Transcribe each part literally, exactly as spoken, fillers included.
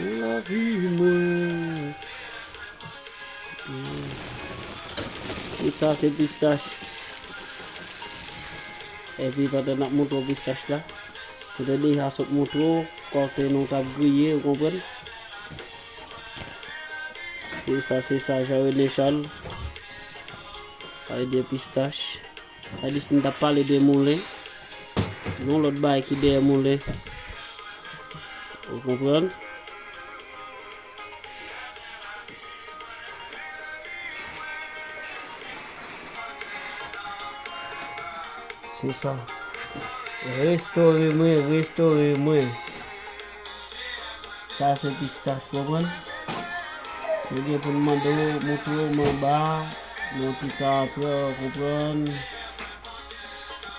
Lavi mwen. Mm. E sa se pistach. Epi pandan n ap montre w pistach la, nou te deja sot montre w kote nou t ap griye, ou konprann? Se sa, se sa, Jean René Charles. Pale de pistach. Sa di si n t ap pale de moulen, gen yon lòt bagay ki dèyè moulen. Ou konprann? Se sa. Restore mwen, restore mwen. Sa se pistach, konprann? Nou gen pou n mande w, montre w manba, nan ti tan apre, w konprann?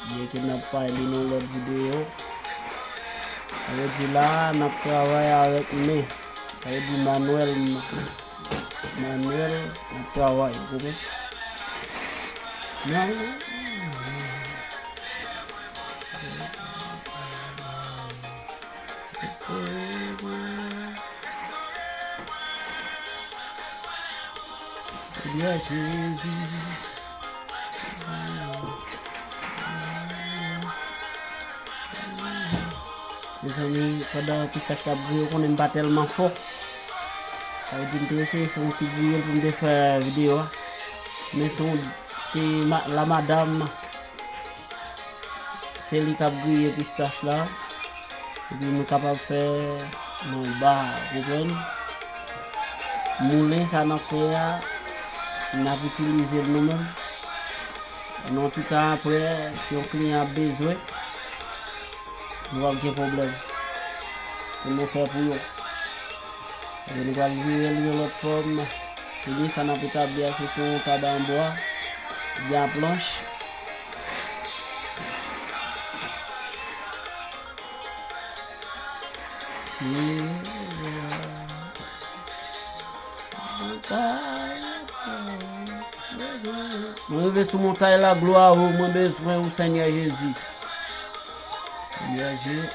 Byen ke n ap pale nan lòt videyo. Sa vle di la, n ap travay avèk men. Sa vle di manwèl, manwèl, n ap travay, ou konprann? Manwèl. Senyè Jezi. Mezanmi, pandan pistach la ap griye, ou konnen m pa tèlman fò. Sa vle di m te eseye fè yon ti griye l pou m te fè videyo a. Men se yon, se ma-, la madanm, se li k ap griye pistach la. Epi nou kapab fè manba, ou konprann? Moulen sa n ap fè a, n ap itilize l nou menm. Nan ti tan apre, si yon kliyan ap bezwen, nou p ap gen pwoblèm pou nou fè pou yo. Epi nou pral vire l yon lòt fòm. Ebyen, sa n ap etabli a, se sou yon tab an bwa, oubyen an planch. Mwen rive sou montay la, glwa o, mwen bezwen ou, Senyè Jezi. Senyè Je-,